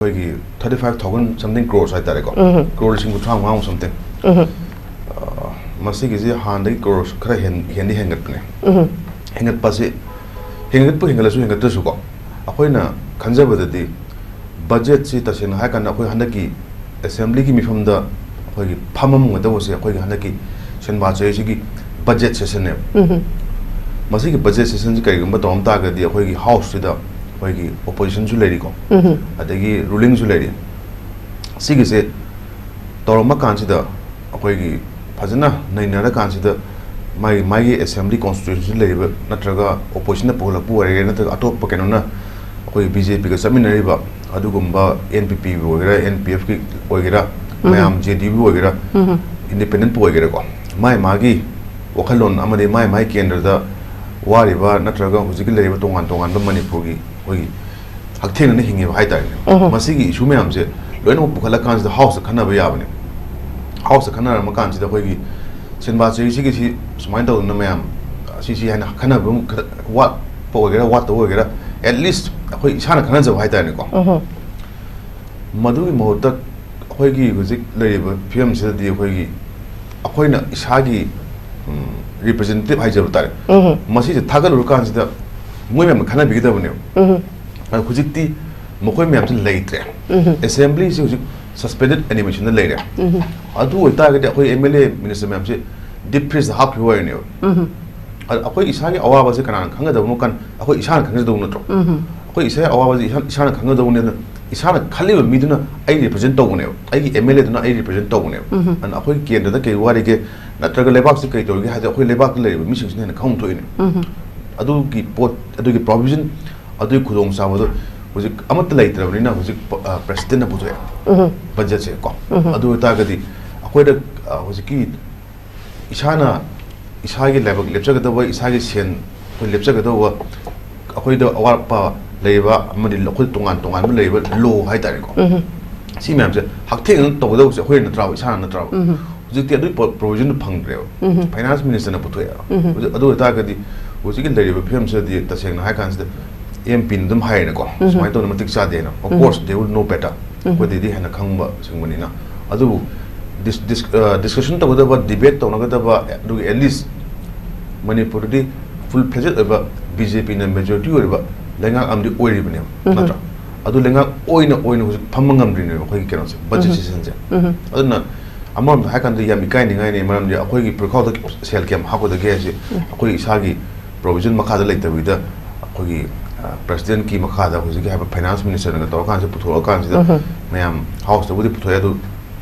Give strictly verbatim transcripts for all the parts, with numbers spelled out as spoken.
ꯑꯩꯈꯣꯏꯒꯤ thirty five thousand something crores ꯍꯥꯏꯇꯥꯔꯦꯀꯣ꯫ ꯎꯝ꯫ Crore ꯂꯤꯁꯤꯡ ꯀꯨꯟꯊ꯭ꯔꯥ ꯃꯉꯥꯃꯨꯛ something꯫ ꯎꯝ꯫ ꯑ, ꯃꯁꯤꯒꯤꯁꯤ ꯍꯥꯟꯅꯗꯒꯤ crores ꯈꯔ ꯍꯦꯟ-, ꯍꯦꯟꯗꯤ ꯍꯦꯟꯒꯠꯄꯅꯦ꯫ ꯎꯝ꯫ ꯍꯦꯟꯒꯠꯄꯁꯤ, ꯍꯦꯟꯒꯠꯄꯨ ꯍꯦꯟꯒꯠꯂꯁꯨ ꯍꯦꯟꯒꯠꯇ꯭ꯔꯁꯨꯀꯣ, ꯑꯩꯈꯣꯏꯅ ꯈꯟꯖꯕꯗꯗꯤ budgetꯁꯤ ꯇꯁꯦꯡꯅ ꯍꯥꯏꯔꯀꯥꯟꯗ ꯑꯩꯈꯣꯏ ꯍꯟꯗꯛꯀꯤ assemblyꯒꯤ ꯃꯤꯐꯝꯗ ꯑꯩꯈꯣꯏꯒꯤ ꯐꯝꯃꯝꯒꯗꯧꯕꯁꯦ ꯑꯩꯈꯣꯏꯒꯤ ꯍꯟꯗꯛꯀꯤ ꯁꯦꯟꯕꯥ ꯆꯍꯤꯁꯤꯒꯤ budget sessionꯅꯦꯕ꯫ ꯎꯝ꯫ ꯃꯁꯤꯒꯤ budget sessionꯁꯤ ꯀꯔꯤꯒꯨꯝꯕ ꯇꯧꯔꯝ ꯇꯥꯔꯒꯗꯤ ꯑꯩꯈꯣꯏꯒꯤ houseꯁꯤꯗ ꯑꯩꯈꯣꯏꯒꯤ oppositionꯁꯨ ꯂꯩꯔꯤꯀꯣ, ꯎꯝ꯫ ꯑꯗꯒꯤ rulingꯁꯨ ꯂꯩꯔꯤ꯫ ꯁꯤꯒꯤꯁꯦ ꯇꯧꯔꯝꯕ ꯀꯥꯟꯁꯤꯗ ꯑꯩꯈꯣꯏꯒꯤ ꯐꯖꯅ ꯅꯩꯅꯔꯀꯥꯟꯁꯤꯗ ꯃꯥꯒꯤ, ꯃꯥꯒꯤ assembly constituency ꯂꯩꯔꯤꯕ ꯅꯠꯇ꯭ꯔꯒ oppositionꯅ ꯄꯨꯈꯠꯂꯛꯄ ꯑꯣꯏꯔꯒꯦꯔꯥ ꯅꯠꯇ꯭ꯔꯒ ꯑꯇꯣꯞꯄ ꯀꯩꯅꯣꯅ ꯑꯩꯈꯣꯏ BJPꯒ ꯆꯠꯃꯤꯟꯅꯔꯤꯕ ꯑꯗꯨꯒꯨꯝꯕ NPPꯕꯨ ꯑꯣꯏꯒꯦꯔꯥ, NPFꯀꯤ ꯑꯣꯏꯒꯦꯔꯥ, ꯎꯝ꯫ ꯃꯌꯥꯝ JDUꯕꯨ ꯑꯣꯏꯒꯦꯔꯥ, ꯎꯝ꯫ Independentꯄꯨ ꯑꯣꯏꯒꯦꯔꯥꯀꯣ, ꯃꯥꯏ ꯃꯥꯒꯤ ꯋꯥꯈꯜꯂꯣꯟ ꯑꯃꯗꯤ ꯃꯥꯏ ꯃꯥꯏ ꯀꯦꯟꯗ꯭ꯔꯗ ꯋꯥꯔꯤꯕ ꯅꯠꯇ꯭ꯔꯒ ꯍꯧꯖꯤꯛꯀꯤ ꯂꯩꯔꯤꯕ ꯇꯣꯉꯥꯟ ꯇꯣꯉꯥꯟꯕ ꯃꯅꯤꯄꯨꯔꯒꯤ ꯑꯩꯈꯣꯏꯒꯤ ꯍꯛꯊꯦꯡꯅꯅ ꯍꯤꯡꯉꯤꯕ ꯍꯥꯏꯇꯥꯔꯦꯅꯦ꯫ ꯎꯝ꯫ ꯃꯁꯤꯒꯤ issue ꯃꯌꯥꯝꯁꯦ ꯂꯣꯏꯅꯃꯛ ꯄꯨꯈꯠꯂꯀꯥꯟꯁꯤꯗ houseꯇ ꯈꯟꯅꯕ ꯌꯥꯕꯅꯦ꯫ Houseꯇ ꯈꯟꯅꯔꯝꯃ ꯀꯥꯟꯁꯤꯗ ꯑꯩꯈꯣꯏꯒꯤ ꯁꯦꯟꯕꯥ ꯆꯍꯤꯁꯤꯒꯤ ꯁꯤ ꯁꯨꯃꯥꯏꯅ ꯇꯧꯗꯅ ꯃꯌꯥꯝ ꯁꯤꯁꯤ ꯍꯥꯏꯅ ꯈꯟꯅꯕ ꯑꯃ ꯈꯔ ꯋꯥꯠꯄ ꯑꯣꯏꯒꯦꯔꯥ ꯋꯥꯠꯇꯕ ꯑꯣꯏꯒꯦꯔꯥ, at least ꯑꯩꯈꯣꯏ ꯏꯁꯥꯅ ꯈꯟꯅꯖꯕ ꯍꯥꯏꯇꯥꯔꯦꯅꯦꯀꯣ꯫ ꯎꯝ꯫ ꯃꯗꯨꯒꯤ ꯃꯍꯨꯠꯇ ꯑꯩꯈꯣꯏꯒꯤ ꯍꯧꯖꯤꯛ ꯂꯩꯔꯤꯕ ꯐꯤꯕꯝꯁꯤꯗꯗꯤ ꯑꯩꯈꯣꯏꯒꯤ, ꯑꯩꯈꯣꯏꯅ ꯏꯁꯥꯒꯤ, ꯎꯝ, representative ꯍꯥꯏꯖꯕ ꯇꯥꯔꯦ꯫ ꯎꯝ꯫ ꯃꯁꯤꯁꯦ ꯊꯥꯒꯠꯂꯨꯔꯀꯥꯟꯁꯤꯗ ꯃꯣꯏ ꯃꯌꯥꯝꯅ ꯈꯟꯅꯕꯤꯒꯗꯕꯅꯦꯕ꯫ ꯎꯝ꯫ ꯑꯗꯣ ꯍꯧꯖꯤꯛꯇꯤ ꯃꯈꯣꯏ ꯃꯌꯥꯝꯁꯤ ꯂꯩꯇ꯭ꯔꯦ꯫ ꯎꯝ꯫ Assemblyꯁꯤ ꯍꯧꯖꯤꯛ suspended animationꯗ ꯂꯩꯔꯦ꯫ ꯎꯝ꯫ ꯑꯗꯨ ꯑꯣꯏꯇꯥꯔꯒꯗꯤ ꯑꯩꯈꯣꯏ MLA minister ꯃꯌꯥꯝꯁꯤ deep freezeꯇ ꯍꯥꯞꯈꯤꯕ ꯑꯣꯏꯔꯅꯦꯕ꯫ ꯎꯝ꯫ ꯑꯗ ꯑꯩꯈꯣꯏ ꯏꯁꯥꯒꯤ ꯑꯋꯥꯕꯁꯦ ꯀꯅꯥꯅ ꯈꯪꯒꯗꯕꯅꯣ? ꯀꯥꯟ ꯑꯩꯈꯣꯏ ꯏꯁꯥꯅ ꯈꯪꯖꯗꯧ ꯅꯠꯇ꯭ꯔꯣ? ꯎꯝ꯫ ꯑꯩꯈꯣꯏ ꯏꯁꯥꯒꯤ ꯑꯋꯥꯕꯁꯦ ꯏꯁꯥ, ꯏꯁꯥꯅ ꯈꯪꯒꯗꯧꯕꯅꯦ꯫ ꯑꯗꯨꯅ ꯏꯁꯥꯅ ꯈꯜꯂꯤꯕ ꯃꯤꯗꯨꯅ ꯑꯩ represent ꯇꯧꯕꯅꯦꯕ, ꯑꯩꯒꯤ MLAꯗꯨꯅ ꯑꯩ represent ꯇꯧꯕꯅꯦꯕ꯫ ꯎꯝ꯫ ꯑꯗꯨꯅ ꯑꯩꯈꯣꯏ ꯀꯦꯟꯗ꯭ꯔꯗ ꯀꯩ ꯋꯥꯔꯤꯒꯦ ꯅꯠꯇ꯭ꯔꯒ ꯂꯩꯕꯥꯛꯁꯤ ꯀꯩ ꯇꯧꯔꯤꯒꯦ ꯍꯥꯏꯗꯤ ꯑꯩꯈꯣꯏ ꯂꯩꯕꯥꯛꯇ ꯂꯩꯔꯤꯕ ꯃꯤꯁꯤꯡꯁꯤꯅ ꯍꯦꯟꯅ ꯈꯪꯐꯝ ꯊꯣꯛꯏꯅꯦ꯫ ꯎꯝ꯫ ꯑꯗꯨꯒꯤ ꯄꯣꯠ, ꯑꯗꯨꯒꯤ provision, ꯑꯗꯨꯒꯤ ꯈꯨꯗꯣꯡꯆꯥꯕꯗꯣ ꯍꯧꯖꯤꯛ ꯑꯃꯠꯇ ꯂꯩꯇ꯭ꯔꯕꯅꯤꯅ ꯍꯧꯖꯤꯛ ꯄ-, ꯑ, presidentꯅ ꯄꯨꯊꯣꯛꯑꯦ ꯎꯝ꯫ Budgetꯁꯦ ꯀꯣ꯫ ꯎꯝ꯫ ꯑꯗꯨ ꯑꯣꯏꯇꯥꯔꯒꯗꯤ ꯑꯩꯈꯣꯏꯗ, ꯑ, ꯍꯧꯖꯤꯛꯀꯤ ꯏꯁꯥꯅ ꯏꯁꯥꯒꯤ ꯂꯥꯏꯕꯛ ꯂꯦꯞꯆꯒꯗꯧꯕ, ꯏꯁꯥꯒꯤ ꯁꯦꯟ ꯑꯩꯈꯣꯏ ꯂꯦꯞꯆꯒꯗꯧꯕ, ꯑꯩꯈꯣꯏꯗ ꯑꯋꯥꯠꯄ ꯂꯩꯕ ꯑꯃꯗꯤ ꯑꯩꯈꯣꯏ ꯇꯣꯉꯥꯟ ꯇꯣꯉꯥꯟꯕ ꯂꯩꯔꯤꯕ law ꯍꯥꯏꯇꯥꯔꯦꯀꯣ꯫ ꯎꯝ꯫ ꯁꯤ ꯃꯌꯥꯝꯁꯦ ꯍꯛꯊꯦꯡꯅꯅ ꯇꯧꯒꯗꯧꯕꯁꯦ ꯑꯩꯈꯣꯏ ꯅꯠꯇ꯭ꯔꯥꯕ, ꯏꯁꯥꯅ ꯅꯠꯇ꯭ꯔꯥꯕ? ꯎꯝ꯫ ꯍꯧꯖꯤꯛꯇꯤ ꯑꯗꯨꯒꯤ ꯄꯣ-, provisionꯗꯨ ꯐꯪꯗ꯭ꯔꯦꯕ꯫ ꯎꯝ꯫ Finance ministerꯅ ꯄꯨꯊꯣꯛꯑꯦꯕ꯫ ꯎꯝ꯫ ꯍꯧꯖꯤꯛ ꯑꯗꯨ ꯑꯣꯏꯇꯥꯔꯒꯗꯤ ꯍꯧꯖꯤꯛꯀꯤ ꯂꯩꯔꯤꯕ ꯐꯤꯕꯝꯁꯤꯗꯗꯤ ꯇꯁꯦꯡꯅ ꯍꯥꯏ ꯀꯥꯟꯁꯤꯗ ꯑꯦꯝ ꯄꯤꯅ ꯑꯗꯨꯝ ꯍꯥꯏꯔꯦꯅꯀꯣ, ꯁꯨꯃꯥꯏꯅ ꯇꯧꯗꯅ ꯃꯇꯤꯛ ꯆꯥꯗꯦꯅ꯫ Of course, they will know better. ꯑꯩꯈꯣꯏꯗꯩꯗꯤ ꯍꯦꯟꯅ ꯈꯪꯕꯁꯤꯡꯕꯅꯤꯅ꯫ ꯑꯗꯨꯕꯨ ꯗꯤꯁꯀꯁꯟ ꯇꯧꯒꯗꯕ, ꯗꯤꯕꯦꯠ ꯇꯧꯅꯒꯗꯕ, ꯑꯗꯨꯒꯤ ꯑꯦꯠꯂꯤꯁ ꯃꯅꯤꯄꯨꯔꯗꯗꯤ ꯐꯨꯜ ꯐ꯭ꯂꯦꯖꯦꯠ ꯑꯣꯏꯕ ꯕꯤ ꯖꯦ ꯄꯤꯅ ꯃꯦꯖꯣꯔꯤꯇꯤ ꯑꯣꯏꯔꯤꯕ ꯂꯩꯉꯥꯛ ꯑꯃꯗꯤ ꯑꯣꯏꯔꯤꯕꯅꯦꯕ, ꯅꯠꯇ꯭ꯔꯥ? ꯑꯗꯨ ꯂꯩꯉꯥꯛ ꯑꯣꯏꯅ ꯑꯣꯏꯅ ꯍꯧꯖꯤꯛ ꯐꯝꯕ ꯉꯝꯗ꯭ꯔꯤꯅꯦꯕ ꯑꯩꯈꯣꯏꯒꯤ ꯀꯩꯅꯣꯁꯦ, ꯕꯖꯦꯠ ꯁꯦꯁꯟꯁꯦ꯫ ꯑꯗꯨꯅ ꯑꯃꯔꯣꯝꯗ ꯍꯥꯏꯔꯀꯥꯟꯗ ꯌꯥꯝ ꯏꯀꯥꯏꯅꯤꯡꯉꯥꯏꯅꯤ, ꯃꯔꯝꯗꯤ ꯑꯩꯈꯣꯏꯒꯤ ꯄꯨꯈꯥꯎꯗ ꯁꯦꯜ ꯀꯌꯥꯝ ꯍꯥꯞꯀꯗꯒꯦ ꯍꯥꯏꯁꯦ ꯑꯩꯈꯣꯏ ꯏꯁꯥꯒꯤ ꯄ꯭ꯔꯣꯚꯤꯖꯟ ꯃꯈꯥꯗ ꯂꯩꯇꯕꯤꯗ ꯑꯩꯈꯣꯏꯒꯤ ꯄ꯭ꯔꯦꯁꯤꯗꯦꯟꯠꯀꯤ ꯃꯈꯥꯗ ꯍꯧꯖꯤꯛꯀꯤ ꯍꯥꯏꯕ ꯐꯥꯏꯅꯥꯟꯁ ꯃꯤꯅꯤꯁꯇꯔꯅꯒ ꯇꯧꯔꯀꯥꯟꯁꯤꯗ ꯄꯨꯊꯣꯔꯛꯑꯀꯥꯟꯁꯤꯗ ꯃꯌꯥꯝ ꯍꯥꯎꯁꯇꯕꯨꯗꯤ ꯄꯨꯊꯣꯛꯑꯦ, ꯑꯗꯨ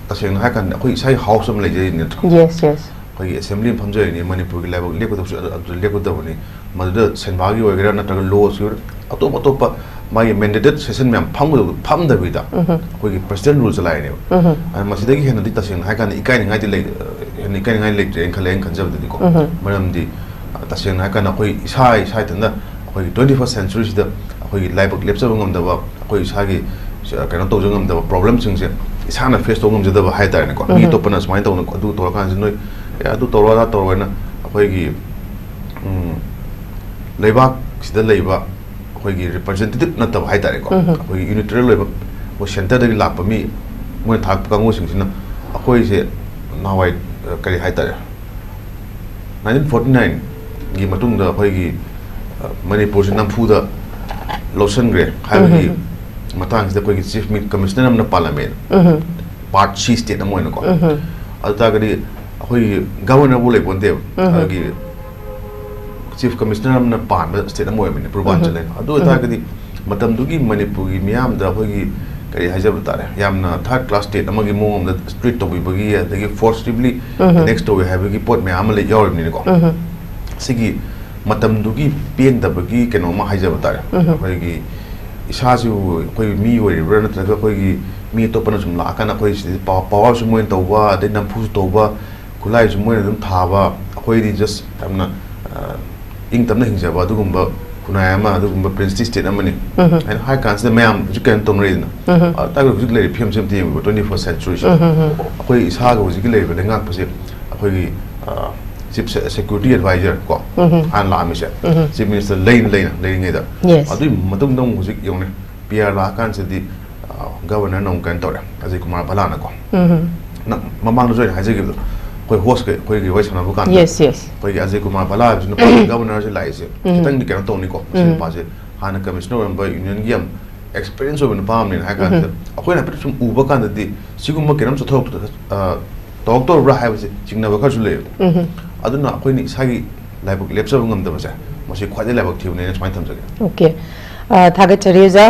ꯇꯁꯦꯡꯅ ꯍꯥꯏꯔꯀꯥꯟꯗ ꯑꯩꯈꯣꯏ ꯏꯁꯥꯒꯤ ꯍꯥꯎꯁ ꯑꯃ ꯂꯩꯖꯔꯤꯅꯤ, ꯅꯠꯇ꯭ꯔꯥ? ꯌꯦꯁ ꯌꯦꯁ ꯑꯩꯈꯣꯏꯒꯤ ꯑꯦꯁꯦꯝꯕ꯭ꯂꯤ ꯑꯃ ꯐꯝꯖꯔꯤꯅꯤ, ꯃꯅꯤꯄꯨꯔꯒꯤ ꯂꯥꯏꯕꯛ ꯂꯦꯞꯀꯗꯕꯁꯨ ꯑꯗꯨ ꯂꯦꯞꯀꯗꯕꯅꯤ꯫ ꯃꯗꯨꯗ ꯁꯦꯟꯕꯥꯒꯤ ꯑꯣꯏꯒꯦꯔꯥ ꯅꯠꯇ꯭ꯔꯒ ꯂꯣꯁꯀꯤ ꯑꯣꯏꯒꯦꯔꯥ, ꯑꯇꯣꯞ ꯑꯇꯣꯞꯄ ꯃꯥꯒꯤ ꯃꯦꯟꯗꯦꯇꯦꯠ ꯁꯦꯁꯟ ꯃꯌꯥꯝ ꯐꯝꯒꯗꯕꯗꯨ ꯐꯝꯗꯕꯤꯗ ꯑꯩꯈꯣꯏꯒꯤ ꯄ꯭ꯔꯦꯁꯤꯗꯦꯟꯠ ꯔꯨꯜ ꯆꯂꯥꯏꯔꯦꯕ꯫ ꯑꯗꯨꯅ ꯃꯁꯤꯗꯒꯤ ꯍꯦꯟꯅꯗꯤ ꯇꯁꯦꯡꯅ ꯍꯥꯏꯔꯀꯥꯟꯗ ꯏꯀꯥꯏꯅꯤꯡꯉꯥꯏꯗꯤ ꯂꯩ, ꯍꯦꯟꯅ ꯏꯀꯥꯏꯅꯤꯡꯉꯥꯏ ꯂꯩꯇ꯭ꯔꯦꯅ ꯈꯜꯂꯦ, ꯑꯩꯅ ꯈꯟꯖꯕꯗꯗꯤꯀꯣ꯫ ꯃꯔꯝꯗꯤ ꯑ, ꯇꯁꯦꯡꯅ ꯍꯥꯏꯔꯀꯥꯟꯗ ꯑꯩꯈꯣꯏ ꯏꯁꯥ ꯏꯁꯥ ꯏꯊꯟꯇ ꯑꯩꯈꯣꯏꯒꯤ twenty first century ꯁꯤꯗ ꯑꯩꯈꯣꯏꯒꯤ ꯂꯥꯏꯕꯛ ꯂꯦꯞꯆꯕ ꯉꯝꯗꯕ, ꯑꯩꯈꯣꯏ ꯏꯁꯥꯒꯤ ꯁ-, ꯀꯩꯅꯣ ꯇꯧꯖꯕ ꯉꯝꯗꯕ ꯄ꯭ꯔꯣꯕ꯭ꯂꯦꯝꯁꯤꯡꯁꯦ ꯏꯁꯥꯅ ꯐꯦꯁ ꯇꯧꯕ ꯉꯝꯖꯗꯕ ꯍꯥꯏ ꯇꯥꯔꯦꯅꯦꯀꯣ꯫ ꯃꯤ ꯑꯇꯣꯞꯄꯅ ꯁꯨꯃꯥꯏꯅ ꯇꯧꯅ ꯑꯗꯨ ꯇꯧꯔꯀꯥꯟꯁꯤꯗ ꯅꯣꯏ, "ꯑꯦ, ꯑꯗꯨ ꯇꯧꯔꯣ, ꯑꯗꯥ ꯇꯧꯔꯣ" ꯍꯥꯏꯅ ꯑꯩꯈꯣꯏꯒꯤ, ꯎꯝ, ꯂꯩꯕꯥꯛꯁꯤꯗ ꯂꯩꯕ ꯑꯩꯈꯣꯏꯒꯤ ꯔꯤꯄ꯭ꯔꯖꯦꯟꯇꯦꯇꯤꯚ ꯅꯠꯇꯕ ꯍꯥꯏ ꯇꯥꯔꯦꯀꯣ, ꯑꯩꯈꯣꯏꯒꯤ ꯌꯨꯅꯤꯇꯔꯦꯜ ꯑꯣꯏꯕ, ꯑꯩꯈꯣꯏ ꯁꯦꯟꯇꯔꯗꯒꯤ ꯂꯥꯛꯄ ꯃꯤ ꯃꯣꯏꯅ ꯊꯥꯔꯛꯄ ꯀꯥꯡꯕꯨꯁꯤꯡꯁꯤꯅ ꯑꯩꯈꯣꯏꯁꯦ ꯅꯍꯥꯟꯋꯥꯏ, ꯑ, ꯀꯔꯤ ꯍꯥꯏ ꯇꯥꯔꯦ, nineteen forty nine ꯒꯤ ꯃꯇꯨꯡꯗ ꯑꯩꯈꯣꯏꯒꯤ, ꯑ, ꯃꯅꯤꯄꯨꯔꯁꯤ ꯅꯝꯐꯨꯗ ꯂꯧꯁꯤꯟꯈ꯭ꯔꯦ ꯍꯥꯏꯕꯒꯤ ꯃꯇꯥꯡꯁꯤꯗ ꯑꯩꯈꯣꯏꯒꯤ ꯆꯤꯐ ꯀꯃꯤꯁꯅꯔ ꯑꯃꯅ ꯄꯥꯜꯂꯝꯃꯦ, ꯄꯥꯔꯠ ꯁꯤ ꯁ꯭ꯇꯦꯠ ꯑꯃ ꯑꯣꯏꯅꯀꯣ꯫ ꯑꯗꯨ ꯇꯥꯔꯒꯗꯤ ꯑꯩꯈꯣꯏꯒꯤ ꯒꯚꯔꯅꯔꯕꯨ ꯂꯩꯄꯣꯟꯇꯦꯕ, ꯑꯗꯨꯒꯤ ꯆꯤꯐ ꯀꯃꯤꯁꯅꯔ ꯑꯃꯅ ꯄꯥꯟꯕ ꯁ꯭ꯇꯦꯠ ꯑꯃ ꯑꯣꯏꯕꯅꯤ ꯄꯨꯔꯕꯥꯟꯆꯜ ꯍꯥꯏꯅ꯫ ꯑꯗꯨ ꯑꯣꯏꯇꯥꯔꯒꯗꯤ ꯃꯇꯝꯗꯨꯒꯤ ꯃꯅꯤꯄꯨꯔꯒꯤ ꯃꯤꯌꯥꯝꯗ ꯑꯩꯈꯣꯏꯒꯤ ꯀꯔꯤ ꯍꯥꯏꯖꯕ ꯇꯥꯔꯦ, ꯌꯥꯝꯅ ꯊꯥꯔꯠ ꯀ꯭ꯂꯥꯁ ꯁ꯭ꯇꯦꯠ ꯑꯃꯒꯤ ꯃꯑꯣꯡ ꯑꯃꯗ ꯇ꯭ꯔꯤꯠ ꯇꯧꯕꯤꯕꯒꯤ, ꯑꯗꯒꯤ ꯐꯣꯔꯁꯤꯕꯂꯤ ꯑꯦꯅꯦꯛꯁ ꯇꯧꯋꯤ ꯍꯥꯏꯕꯒꯤ ꯄꯣꯠ ꯃꯌꯥꯝ ꯑꯃ ꯂꯩ, ꯌꯥꯎꯔꯤꯕꯅꯤꯅꯀꯣ꯫ ꯁꯤꯒꯤ ꯃꯇꯝꯗꯨꯒꯤ ꯄꯦꯟꯗꯕꯒꯤ ꯀꯩꯅꯣ ꯑꯃ ꯍꯥꯏꯖꯕ ꯇꯥꯔꯦ꯫ ꯑꯩꯈꯣꯏꯒꯤ ꯏꯁꯥꯁꯤꯕꯨ ꯑꯩꯈꯣꯏ ꯃꯤ ꯑꯣꯏꯔꯤꯕ꯭ꯔꯥ, ꯅꯠꯇ꯭ꯔꯒ ꯑꯩꯈꯣꯏꯒꯤ ꯃꯤ ꯑꯇꯣꯞꯄꯅ ꯁꯨꯝ ꯂꯥꯛꯑꯀꯥꯟꯗ ꯑꯩꯈꯣꯏ ꯁꯤꯗ ꯄꯥ-, ꯄꯥꯋꯔꯁꯨ ꯃꯣꯏꯅ ꯇꯧꯕ, ꯑꯗꯩ ꯅꯝꯐꯨꯁꯨ ꯇꯧꯕ, ꯈꯨꯠꯂꯥꯏꯁꯨ ꯃꯣꯏꯅ ꯑꯗꯨꯝ ꯊꯥꯕ, ꯑꯩꯈꯣꯏꯗꯤ ꯖꯁ ꯌꯥꯝꯅ, ꯑ, ꯏꯪ ꯇꯞꯅ ꯍꯤꯡꯖꯕ ꯑꯗꯨꯒꯨꯝꯕ ꯈꯨꯟꯅꯥꯏ ꯑꯃ, ꯑꯗꯨꯒꯨꯝꯕ ꯄ꯭ꯔꯤꯟꯁꯂꯤ ꯁ꯭ꯇꯦꯠ ꯑꯃꯅꯤ ꯍꯥꯏꯅ ꯍꯥꯏ ꯀꯥꯟꯁꯤꯗ ꯃꯌꯥꯝ ꯍꯧꯖꯤꯛ ꯀꯩꯅꯣ ꯇꯧꯅꯔꯤꯗꯅ꯫ ꯑ, ꯇꯥꯔꯒ ꯍꯧꯖꯤꯛ ꯂꯩꯔꯤꯕ ꯐꯤꯕꯝꯁꯦ ꯑꯝꯇ ꯌꯦꯡꯕꯤꯕ, twenty first century ꯁꯦ꯫ ꯑꯩꯈꯣꯏ ꯏꯁꯥꯒ ꯍꯧꯖꯤꯛꯀꯤ ꯂꯩꯔꯤꯕ ꯂꯩꯉꯥꯛꯄꯁꯦ ꯑꯩꯈꯣꯏꯒꯤ, ꯑ, ꯆꯤꯐ ꯁꯦꯀ꯭ꯌꯨꯔꯤꯇꯤ ꯑꯦꯗꯚꯥꯏꯖꯔ ꯀꯣ, ꯎꯝ꯫ ꯍꯥꯟꯅ ꯂꯥꯛꯑꯝꯃꯤꯁꯦ, ꯎꯝ꯫ ꯆꯤꯐ ꯃꯤꯅꯤꯁꯇꯔ ꯂꯩꯅ ꯂꯩꯅ ꯂꯩꯔꯤꯉꯩꯗ, ꯌꯦꯁ꯫ ꯑꯗꯨꯒꯤ ꯃꯇꯨꯡꯗ ꯑꯃꯨꯛ ꯍꯧꯖꯤꯛ ꯌꯦꯡꯉꯨꯅꯦ, ꯄꯤ ꯑꯥꯔ ꯂꯥꯛꯑꯀꯥꯟꯁꯤꯗꯤ, ꯑ, ꯒꯕꯔꯅꯔꯅ ꯑꯃꯨꯛ ꯀꯩꯅꯣ ꯇꯧꯔꯦ, ꯑꯖꯌ ꯀꯨꯃꯥꯔ ꯚꯂꯥꯅꯀꯣ꯫ ꯎꯝ꯫ ꯅꯪ ꯃꯃꯥꯡꯗꯁꯨ ꯑꯩꯅ ꯍꯥꯏꯖꯈꯤꯕꯗꯣ, ꯑꯩꯈꯣꯏ ꯍꯣꯁꯀ ꯑꯩꯈꯣꯏꯒꯤ ꯋꯥꯔꯤ ꯁꯥꯟꯅꯕ ꯀꯥꯟꯗ, ꯌꯦꯁ, ꯌꯦꯁ꯫ ꯑꯩꯈꯣꯏꯒꯤ ꯑꯖꯌ ꯀꯨꯃꯥꯔ ꯚꯂꯥ ꯍꯥꯏꯕꯁꯤ ꯅꯨꯄꯥꯒꯤ ꯒꯕꯔꯅꯔꯁꯦ ꯂꯥꯛꯏꯁꯦ, ꯎꯝ꯫ ꯈꯤꯇꯪꯗꯤ ꯀꯩꯅꯣ ꯇꯧꯅꯤꯀꯣ, ꯃꯁꯤ ꯎꯝ꯫ ꯅꯨꯄꯥꯁꯦ ꯍꯥꯟꯅ ꯀꯃꯤꯁꯅꯔ ꯑꯣꯏꯔꯝꯕ ꯌꯨꯅꯤꯌꯟꯒꯤ ꯌꯥꯝ ꯑꯦꯛꯁꯄꯤꯔꯤꯌꯟꯁ ꯑꯣꯏꯕ ꯅꯨꯄꯥ ꯑꯃꯅꯦꯅ ꯍꯥꯏ ꯀꯥꯟꯁꯤꯗ, ꯎꯝ꯫ ꯑꯩꯈꯣꯏꯅ ꯍꯥꯏꯐꯦꯠ ꯁꯨꯝ ꯎꯕ ꯀꯥꯟꯗꯗꯤ ꯁꯤꯒꯨꯝꯕ ꯀꯩꯅꯣꯝ ꯆꯠꯊꯣꯔꯛꯇ-, ꯑ, ꯇꯧꯔꯛꯇꯧꯔꯕ꯭ꯔꯥ ꯍꯥꯏꯕꯁꯦ ꯆꯤꯡꯅꯕ ꯈꯔꯁꯨ ꯂꯩꯌꯦꯕ꯫ ꯎꯝ꯫ ꯑꯗꯨꯅ ꯑꯩꯈꯣꯏꯅ ꯏꯁꯥꯒꯤ ꯂꯥꯏꯕꯛ ꯂꯦꯞꯆꯕ ꯉꯝꯗꯕꯁꯦ, ꯃꯁꯤ ꯈ꯭ꯋꯥꯏꯗꯩ ꯂꯥꯏꯕꯛ ꯊꯤꯕꯅꯦꯅ ꯁꯨꯃꯥꯏꯅ ꯊꯝꯖꯒꯦ꯫ ꯑꯣꯀꯦ꯫ ꯑ, ꯊꯥꯒꯠꯆꯔꯤ ꯑꯣꯖꯥ꯫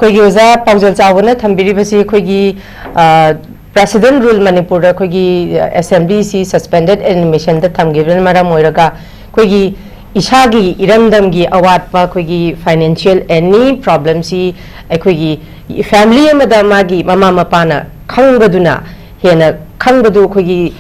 ꯑꯩꯈꯣꯏꯒꯤ ꯑꯣꯖꯥ ꯄꯥꯎꯖꯦꯜ ꯆꯥꯎꯕꯅ ꯊꯝꯕꯤꯔꯤꯕꯁꯤ ꯑꯩꯈꯣꯏꯒꯤ, ꯑ, ꯄ꯭ꯔꯦꯁꯤꯗꯦꯟ ꯔꯨꯜ ꯃꯅꯤꯄꯨꯔꯗ ꯑꯩꯈꯣꯏꯒꯤ, ꯑ, ꯑꯦꯁꯦꯝꯕ꯭ꯂꯤꯁꯤ ꯁꯁꯄꯦꯟꯗꯦꯠ ꯑꯦꯅꯤꯃꯦꯁꯟꯗ ꯊꯝꯈꯤꯕꯅ ꯃꯔꯝ ꯑꯣꯏꯔꯒ ꯑꯩꯈꯣꯏꯒꯤ ꯏꯁꯥꯒꯤ ꯏꯔꯝꯗꯝꯒꯤ ꯑꯋꯥꯠꯄ ꯑꯩꯈꯣꯏꯒꯤ ꯐꯥꯏꯅꯥꯟꯁꯤꯌꯦꯜ ꯑꯦꯅꯤ ꯄ꯭ꯔꯣꯕ꯭ꯂꯦꯝꯁꯤ ꯑꯩꯈꯣꯏꯒꯤ ꯐꯦꯃꯤꯂꯤ ꯑꯃꯗ ꯃꯥꯒꯤ ꯃꯃꯥ ꯃꯄꯥꯅ ꯈꯪꯕꯗꯨꯅ ꯍꯦꯟꯅ ꯈꯪꯕꯗꯨ ꯑꯩꯈꯣꯏꯒꯤ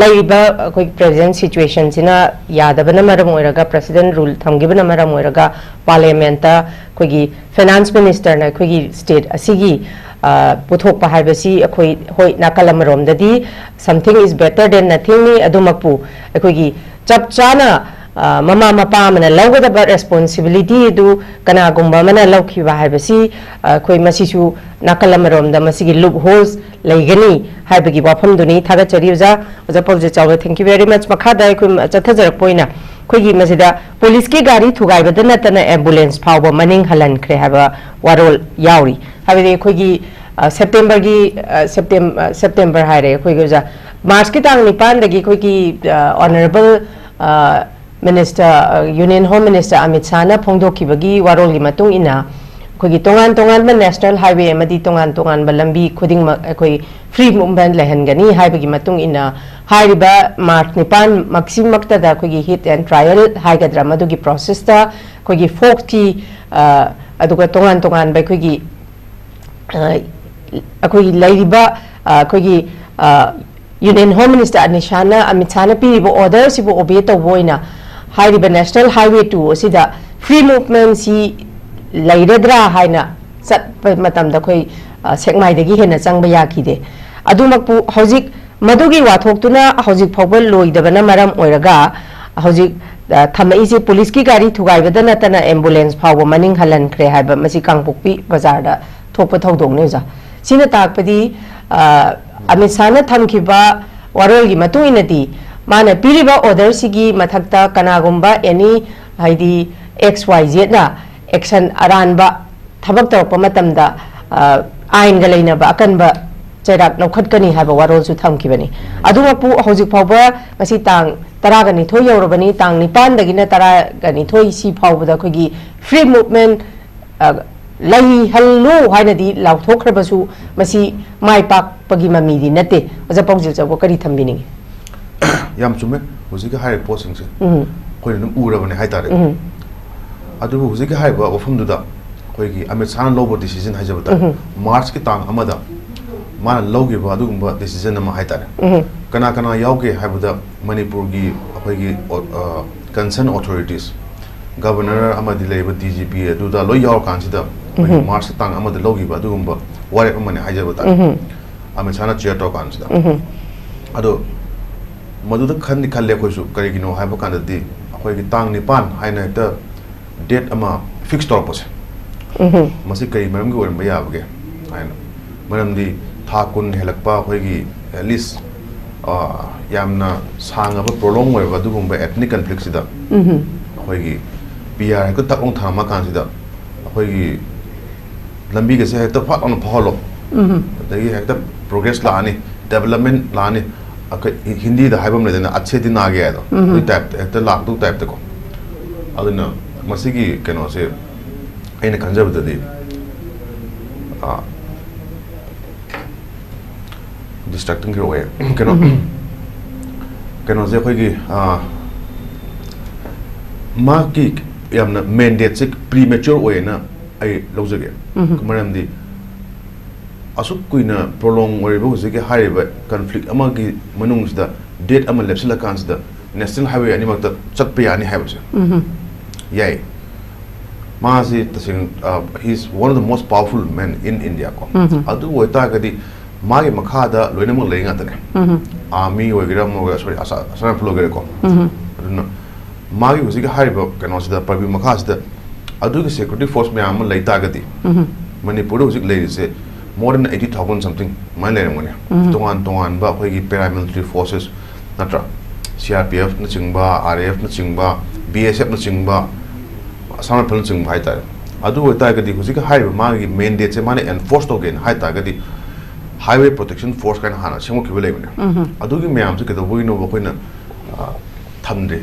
ꯂꯩꯔꯤꯕ ꯑꯩꯈꯣꯏꯒꯤ ꯄ꯭ꯔꯦꯖꯦꯟ ꯁꯤꯆꯨꯋꯦꯁꯟꯁꯤꯅ ꯌꯥꯗꯕꯅ ꯃꯔꯝ ꯑꯣꯏꯔꯒ, ꯄ꯭ꯔꯦꯁꯤꯗꯦꯟ ꯔꯨꯜ ꯊꯝꯈꯤꯕꯅ ꯃꯔꯝ ꯑꯣꯏꯔꯒ ꯄꯥꯔꯂꯤꯌꯥꯃꯦꯟꯠꯇ ꯑꯩꯈꯣꯏꯒꯤ ꯐꯥꯏꯅꯥꯟꯁ ꯃꯤꯅꯤꯁꯇꯔꯅ ꯑꯩꯈꯣꯏꯒꯤ ꯁ꯭ꯇꯦꯠ ꯑꯁꯤꯒꯤ, ꯑ, ꯄꯨꯊꯣꯛꯄ ꯍꯥꯏꯕꯁꯤ ꯑꯩꯈꯣꯏ, ꯍꯣꯏ, ꯅꯥꯀꯜ ꯑꯃꯔꯣꯝꯗꯗꯤ something is better than nothing ꯅꯤ꯫ ꯑꯗꯨꯃꯛꯄꯨ ꯑꯩꯈꯣꯏꯒꯤ ꯆꯞ ꯆꯥꯅ, ꯑ, ꯃꯃꯥ ꯃꯄꯥ ꯑꯃꯅ ꯂꯧꯒꯗꯕ ꯔꯦꯁꯄꯣꯟꯁꯤꯕꯤꯂꯤꯇꯤ ꯑꯗꯨ ꯀꯅꯥꯒꯨꯝꯕ ꯑꯃꯅ ꯂꯧꯈꯤꯕ ꯍꯥꯏꯕꯁꯤ, ꯑ, ꯑꯩꯈꯣꯏ ꯃꯁꯤꯁꯨ ꯅꯥꯀꯜ ꯑꯃꯔꯣꯝꯗ ꯃꯁꯤꯒꯤ ꯂꯨꯞ ꯍꯣꯜꯁ ꯂꯩꯒꯅꯤ ꯍꯥꯏꯕꯒꯤ ꯋꯥꯐꯝꯗꯨꯅꯤ꯫ ꯊꯥꯒꯠꯆꯔꯤ ꯑꯣꯖꯥ꯫ ꯑꯣꯖꯥ ꯄꯥꯎꯖꯦꯜ ꯆꯥꯎꯕ, thank you very much꯫ ꯃꯈꯥꯗ ꯑꯩꯈꯣꯏ ꯆꯠꯊꯖꯔꯛꯄ ꯑꯣꯏꯅ ꯑꯩꯈꯣꯏꯒꯤ ꯃꯁꯤꯗ ꯄꯨꯂꯤꯁꯀꯤ ꯒꯥꯔꯤ ꯊꯨꯒꯥꯏꯕꯗ ꯅꯠꯇꯅ ꯑꯦꯝꯕꯨꯂꯦꯟꯁ ꯐꯥꯎꯕ ꯃꯅꯤꯡ ꯍꯜꯍꯟꯈ꯭ꯔꯦ ꯍꯥꯏꯕ ꯋꯥꯔꯣꯜ ꯌꯥꯎꯔꯤ꯫ ꯍꯥꯏꯕꯗꯤ ꯑꯩꯈꯣꯏꯒꯤ, ꯑ, ꯁꯦꯞꯇꯦꯝꯕꯔꯒꯤ, ꯑ, ꯁꯦꯞꯇꯦꯝ-, ꯑ, ꯁꯦꯞꯇꯦꯝꯕꯔ ꯍꯥꯏꯔꯦ ꯑꯩꯈꯣꯏꯒꯤ ꯑꯣꯖꯥ, ꯃꯥꯔꯆꯀꯤ ꯇꯥꯡ ꯅꯤꯄꯥꯟꯗꯒꯤ ꯑꯩꯈꯣꯏꯒꯤ, ꯑ, ꯑꯣꯅꯔꯦꯕꯜ, ꯑ, ꯃꯤꯅꯤꯁꯇꯔ, ꯑ, ꯌꯨꯅꯤꯌꯟ ꯍꯣꯝ ꯃꯤꯅꯤꯁꯇꯔ ꯑꯃꯤꯠ ꯁꯥꯍꯅ ꯐꯣꯡꯗꯣꯛꯈꯤꯕꯒꯤ ꯋꯥꯔꯣꯜꯒꯤ ꯃꯇꯨꯡ ꯏꯟꯅ, ꯑꯩꯈꯣꯏꯒꯤ ꯇꯣꯉꯥꯟ ꯇꯣꯉꯥꯟꯕ ꯅꯦꯁꯅꯦꯜ ꯍꯥꯏꯋꯦ ꯑꯃꯗꯤ ꯇꯣꯉꯥꯟ ꯇꯣꯉꯥꯟꯕ ꯂꯝꯕꯤ ꯈꯨꯗꯤꯡꯃꯛ ꯑꯩꯈꯣꯏ ꯐ꯭ꯔꯤ ꯃꯨꯚꯃꯦꯟꯠ ꯂꯩꯍꯟꯒꯅꯤ ꯍꯥꯏꯕꯒꯤ ꯃꯇꯨꯡ ꯏꯟꯅ, ꯍꯥꯏꯔꯤꯕ ꯃꯥꯔꯆ ꯅꯤꯄꯥꯟꯃꯛꯁꯤꯃꯛꯇꯗ ꯑꯩꯈꯣꯏꯒꯤ ꯍꯤꯠ ꯑꯦꯟ ꯇ꯭ꯔꯥꯏꯌꯦꯜ ꯍꯥꯏꯒꯗ꯭ꯔꯥ, ꯃꯗꯨꯒꯤ ꯄ꯭ꯔꯣꯁꯦꯁꯇ ꯑꯩꯈꯣꯏꯒꯤ ꯐꯣꯛꯁꯀꯤ, ꯑ, ꯑꯗꯨꯒ ꯇꯣꯉꯥꯟ ꯇꯣꯉꯥꯟꯕ ꯑꯩꯈꯣꯏꯒꯤ, ꯑ, ꯑꯩꯈꯣꯏꯒꯤ ꯂꯩꯔꯤꯕ, ꯑ, ꯑꯩꯈꯣꯏꯒꯤ, ꯑ, ꯌꯨꯅꯤꯌꯟ ꯍꯣꯝ ꯃꯤꯅꯤꯁꯇꯔ ꯑꯃꯤꯠ ꯁꯥꯍꯅ, ꯑꯃꯤꯠ ꯁꯥꯍꯅ ꯄꯤꯔꯤꯕ ꯑꯣꯔꯗꯔꯁꯤꯕꯨ ꯑꯣꯕꯦ ꯇꯧꯕ ꯑꯣꯏꯅ ꯍꯥꯏꯔꯤꯕ ꯅꯦꯁꯅꯦꯜ ꯍꯥꯏꯋꯦ ꯇꯨ ꯑꯁꯤꯗ ꯐ꯭ꯔꯤ ꯃꯨꯚꯃꯦꯟꯠꯁꯤ ꯂꯩꯔꯗ꯭ꯔꯥ ꯍꯥꯏꯅ ꯆꯠꯄ ꯃꯇꯝꯗ ꯑꯩꯈꯣꯏ, ꯑ, ꯁꯦꯛꯃꯥꯏꯗꯒꯤ ꯍꯦꯟꯅ ꯆꯪꯕ ꯌꯥꯈꯤꯗꯦ꯫ ꯑꯗꯨꯃꯛꯄꯨ ꯍꯧꯖꯤꯛ ꯃꯗꯨꯒꯤ ꯋꯥꯊꯣꯛꯇꯨꯅ ꯍꯧꯖꯤꯛ ꯐꯥꯎꯕ ꯂꯣꯏꯗꯕꯅ ꯃꯔꯝ ꯑꯣꯏꯔꯒ ꯍꯧꯖꯤꯛ, ꯑ, ꯊꯝꯃꯛꯏꯁꯦ ꯄꯨꯂꯤꯁꯀꯤ ꯒꯥꯔꯤ ꯊꯨꯒꯥꯏꯕꯗ ꯅꯠꯇꯅ ambulance ꯐꯥꯎꯕ ꯃꯅꯤꯡ ꯍꯜꯍꯟꯈ꯭ꯔꯦ ꯍꯥꯏꯕ ꯃꯁꯤ ꯀꯥꯡꯄꯣꯛꯄꯤ ꯕꯖꯥꯔꯗ ꯊꯣꯛꯄ ꯊꯧꯗꯣꯛꯅꯤ ꯑꯣꯖꯥ꯫ ꯁꯤꯅ ꯇꯥꯛꯄꯗꯤ, ꯑ, ꯑꯃꯤꯠ ꯁꯥꯍꯅ ꯊꯝꯈꯤꯕ ꯋꯥꯔꯣꯜꯒꯤ ꯃꯇꯨꯡ ꯏꯟꯅꯗꯤ ꯃꯥꯅ ꯄꯤꯔꯤꯕ order ꯁꯤꯒꯤ ꯃꯊꯛꯇ ꯀꯅꯥꯒꯨꯝꯕ any ꯍꯥꯏꯗꯤ X Y Z ꯅ action ꯑꯔꯥꯟꯕ ꯊꯕꯛ ꯇꯧꯔꯛꯄ ꯃꯇꯝꯗ, ꯑ, ꯑꯥꯏꯟꯒ ꯂꯩꯅꯕ ꯑꯀꯟꯕ ꯆꯩꯔꯥꯛ ꯂꯧꯈꯠꯀꯅꯤ ꯍꯥꯏꯕ ꯋꯥꯔꯣꯜꯁꯨ ꯊꯝꯈꯤꯕꯅꯤ꯫ ꯑꯗꯨꯃꯛꯄꯨ ꯍꯧꯖꯤꯛ ꯐꯥꯎꯕ ꯉꯁꯤ ꯇꯥꯡ ꯇꯔꯥꯒ ꯅꯤꯊꯣꯏ ꯌꯧꯔꯕꯅꯤ, ꯇꯥꯡ ꯅꯤꯄꯥꯟꯗꯒꯤꯅ ꯇꯔꯥꯒ ꯅꯤꯊꯣꯏ ꯁꯤ ꯐꯥꯎꯕꯗ ꯑꯩꯈꯣꯏꯒꯤ free movement, ꯑ, ꯂꯩꯍꯜꯂꯨ ꯍꯥꯏꯅꯗꯤ ꯂꯥꯎꯊꯣꯛꯈ꯭ꯔꯕꯁꯨ ꯃꯁꯤ ꯃꯥꯏ ꯄꯥꯛꯄꯒꯤ ꯃꯃꯤꯗꯤ ꯅꯠꯇꯦ꯫ ꯑꯣꯖꯥ ꯄꯥꯎꯖꯦꯜ ꯆꯥꯎꯕ ꯀꯔꯤ ꯊꯝꯕꯤꯅꯤꯡꯉꯤ? ꯌꯥꯝ ꯆꯨꯝꯃꯦ꯫ ꯍꯧꯖꯤꯛꯀꯤ ꯍꯥꯏꯔꯤꯕ ꯄꯣꯠꯁꯤꯡꯁꯦ ꯎꯝ꯫ ꯑꯩꯈꯣꯏꯅ ꯑꯗꯨꯝ ꯎꯔꯕꯅꯦ ꯍꯥꯏꯇꯥꯔꯦ꯫ ꯎꯝ꯫ ꯑꯗꯨꯕꯨ ꯍꯧꯖꯤꯛꯀꯤ ꯍꯥꯏꯔꯤꯕ ꯋꯥꯐꯝꯗꯨꯗ ꯑꯩꯈꯣꯏꯒꯤ ꯑꯃꯤꯠ ꯁꯥꯍꯅ ꯂꯧꯕ decision ꯍꯥꯏꯖꯕ ꯇꯥꯔꯦ꯫ ꯎꯝ꯫ ꯃꯥꯔꯆꯀꯤ ꯇꯥꯡ ꯑꯃꯗ ꯃꯥꯅ ꯂꯧꯈꯤꯕ ꯑꯗꯨꯒꯨꯝꯕ decision ꯑꯃ ꯍꯥꯏꯇꯥꯔꯦ꯫ ꯎꯝ꯫ ꯀꯅꯥ ꯀꯅꯥ ꯌꯥꯎꯒꯦ ꯍꯥꯏꯕꯗ ꯃꯅꯤꯄꯨꯔꯒꯤ ꯑꯩꯈꯣꯏꯒꯤ ꯑꯣ-, ꯑ, concern authorities, governor ꯑꯃꯗꯤ ꯂꯩꯔꯤꯕ D G P ꯑꯗꯨꯗ ꯂꯣꯏ ꯌꯥꯎꯔꯀꯥꯟꯁꯤꯗ ꯑꯩꯈꯣꯏꯒꯤ ꯎꯝ꯫ ꯃꯥꯔꯆꯀꯤ ꯇꯥꯡ ꯑꯃꯗ ꯂꯧꯈꯤꯕ ꯑꯗꯨꯒꯨꯝꯕ ꯋꯥꯔꯦꯞ ꯑꯃꯅꯦ ꯍꯥꯏꯖꯕ ꯇꯥꯔꯦ꯫ ꯎꯝ꯫ ꯑꯃꯤꯠ ꯁꯥꯍꯅ chair ꯇꯧꯔꯀꯥꯟꯁꯤꯗ꯫ ꯎꯝ꯫ ꯑꯗꯣ ꯃꯗꯨꯗ ꯈꯟꯗꯤ ꯈꯜꯂꯦ ꯑꯩꯈꯣꯏꯁꯨ, ꯀꯔꯤꯒꯤꯅꯣ ꯍꯥꯏꯕ ꯀꯥꯟꯗꯗꯤ ꯑꯩꯈꯣꯏꯒꯤ ꯇꯥꯡ ꯅꯤꯄꯥꯟ ꯍꯥꯏꯅ ꯍꯦꯛꯇ date ꯑꯃ fix ꯇꯧꯔꯛꯄꯁꯦ, ꯎꯝ꯫ ꯃꯁꯤ ꯀꯔꯤ ꯃꯔꯝꯒꯤ ꯑꯣꯏꯔꯝꯕ ꯌꯥꯕꯒꯦ ꯍꯥꯏꯅ꯫ ꯃꯔꯝꯗꯤ ꯊꯥ ꯀꯨꯟ ꯍꯦꯜꯂꯛꯄ ꯑꯩꯈꯣꯏꯒꯤ at least, ꯑ, ꯌꯥꯝꯅ ꯁꯥꯡꯉꯕ, prolong ꯑꯣꯏꯔꯕ ꯑꯗꯨꯒꯨꯝꯕ ethnic conflict ꯁꯤꯗ ꯎꯝ꯫ ꯑꯩꯈꯣꯏꯒꯤ P R ꯍꯦꯛꯇ ꯇꯛ ꯂꯥꯎꯅ ꯊꯝꯃ ꯀꯥꯟꯁꯤꯗ ꯑꯩꯈꯣꯏꯒꯤ ꯂꯝꯕꯤꯒꯁꯦ ꯍꯦꯛꯇ ꯐꯠ ꯂꯥꯎꯅ ꯐꯥꯎꯍꯜꯂꯣ, ꯎꯝ꯫ ꯑꯗꯒꯤ ꯍꯦꯛꯇ progress ꯂꯥꯛꯑꯅꯤ, development ꯂꯥꯛꯑꯅꯤ, ꯑꯩꯈꯣꯏ ꯍꯤ-, ꯍꯤꯟꯗꯤꯗ ꯍꯥꯏꯕ ꯑꯃ ꯂꯩꯗꯅ, "ꯑꯆꯦ ꯗꯤꯟ ꯑꯥ ꯒꯌꯥ" ꯍꯥꯏꯗꯣ, ꯎꯝ꯫ ꯑꯗꯨꯒꯤ type ꯇ ꯍꯦꯛꯇ ꯂꯥꯛꯇꯧ type ꯇꯀꯣ꯫ ꯑꯗꯨꯅ ꯃꯁꯤꯒꯤ ꯀꯩꯅꯣꯁꯦ ꯑꯩꯅ ꯈꯟꯖꯕꯗꯗꯤ, ꯑ, distracting ꯈꯔ ꯑꯣꯏꯌꯦ꯫ ꯀꯩꯅꯣ, ꯎꯝ꯫ ꯀꯩꯅꯣꯁꯦ ꯑꯩꯈꯣꯏꯒꯤ, ꯑ, ꯃꯥꯒꯤ ꯌꯥꯝꯅ mandate ꯁꯦ premature ꯑꯣꯏꯌꯦꯅ ꯑꯩ ꯂꯧꯖꯒꯦ꯫ ꯎꯝ꯫ ꯃꯔꯝꯗꯤ ꯑꯁꯨꯛ ꯀꯨꯏꯅ prolong ꯑꯣꯏꯔꯤꯕ ꯍꯧꯖꯤꯛꯀꯤ ꯍꯥꯏꯔꯤꯕ conflict ꯑꯃꯒꯤ ꯃꯅꯨꯡꯁꯤꯗ date ꯑꯃ ꯂꯦꯞꯁꯤꯜꯂꯀꯥꯟꯁꯤꯗ national highway ꯑꯅꯤꯃꯛꯇ ꯆꯠꯄ ꯌꯥꯅꯤ ꯍꯥꯏꯕꯁꯦ꯫ ꯎꯝ꯫ ꯌꯥꯏ꯫ ꯃꯥꯁꯤ ꯇꯁꯦꯡꯅ, ꯑ, he is one of the most powerful men in India ꯀꯣ꯫ ꯎꯝ꯫ ꯑꯗꯨ ꯑꯣꯏꯇꯥꯔꯒꯗꯤ ꯃꯥꯒꯤ ꯃꯈꯥꯗ ꯂꯣꯏꯅꯃꯛ ꯂꯩ ꯉꯥꯛꯇꯅꯦ꯫ ꯑꯥꯔꯃꯤ ꯑꯣꯏꯒꯦꯔꯥ, ꯑꯃ ꯑꯣꯏꯒꯦꯔꯥ, ꯁꯣꯔꯤ, ꯑꯁꯥ-, ꯑꯁꯥꯝ ꯔꯥꯏꯐꯜ ꯑꯣꯏꯒꯦꯔꯥꯀꯣ꯫ ꯑꯗꯨꯅ ꯃꯥꯒꯤ ꯍꯧꯖꯤꯛꯀꯤ ꯍꯥꯏꯔꯤꯕ ꯀꯩꯅꯣꯁꯤꯗ, ꯄꯔꯕꯤꯌꯨ ꯃꯈꯥꯁꯤꯗ ꯑꯗꯨꯒꯤ ꯁꯦꯀ꯭ꯌꯨꯔꯤꯇꯤ ꯐꯣꯔꯁ ꯃꯌꯥꯝ ꯑꯃ ꯂꯩ ꯇꯥꯔꯒꯗꯤ, ꯃꯅꯤꯄꯨꯔꯗ ꯍꯧꯖꯤꯛ ꯂꯩꯔꯤꯁꯦ more than eighty thousand something ꯑꯗꯨꯃꯥꯏꯅ ꯂꯩꯔꯝꯒꯅꯤ꯫ ꯇꯣꯉꯥꯟ ꯇꯣꯉꯥꯟꯕ ꯑꯩꯈꯣꯏꯒꯤ paramilitary forces ꯅꯠꯇ꯭ꯔꯥ, ꯁꯤ ꯑꯥꯔ ꯄꯤ ꯑꯦꯐꯅꯆꯤꯡꯕ, ꯑꯥꯔ ꯑꯦ ꯑꯦꯐꯅꯆꯤꯡꯕ, ꯕꯤ ꯑꯦꯁ ꯑꯦꯐꯅꯆꯤꯡꯕ, ꯑꯁꯥꯝ ꯔꯥꯏꯐꯜꯅꯆꯤꯡꯕ ꯍꯥꯏꯇꯥꯔꯦ꯫ ꯑꯗꯨ ꯑꯣꯏꯇꯥꯔꯒꯗꯤ ꯍꯧꯖꯤꯛꯀꯤ ꯍꯥꯏꯔꯤꯕ ꯃꯥꯒꯤ ꯃꯦꯟꯗꯦꯠꯁꯦ ꯃꯥꯅ ꯑꯦꯟꯐꯣꯔꯁ ꯇꯧꯒꯦꯅ ꯍꯥꯏ ꯇꯥꯔꯒꯗꯤ, highway protection force ꯀꯥꯏꯅ ꯍꯥꯟꯅ ꯁꯦꯝꯒꯠꯈꯤꯕ ꯂꯩꯕꯅꯦ꯫ ꯑꯗꯨꯒꯤ ꯃꯌꯥꯝꯁꯦ ꯀꯩꯗꯧꯕꯒꯤꯅꯣꯕ ꯑꯩꯈꯣꯏꯅ, ꯑ, ꯊꯝꯗ꯭ꯔꯤ?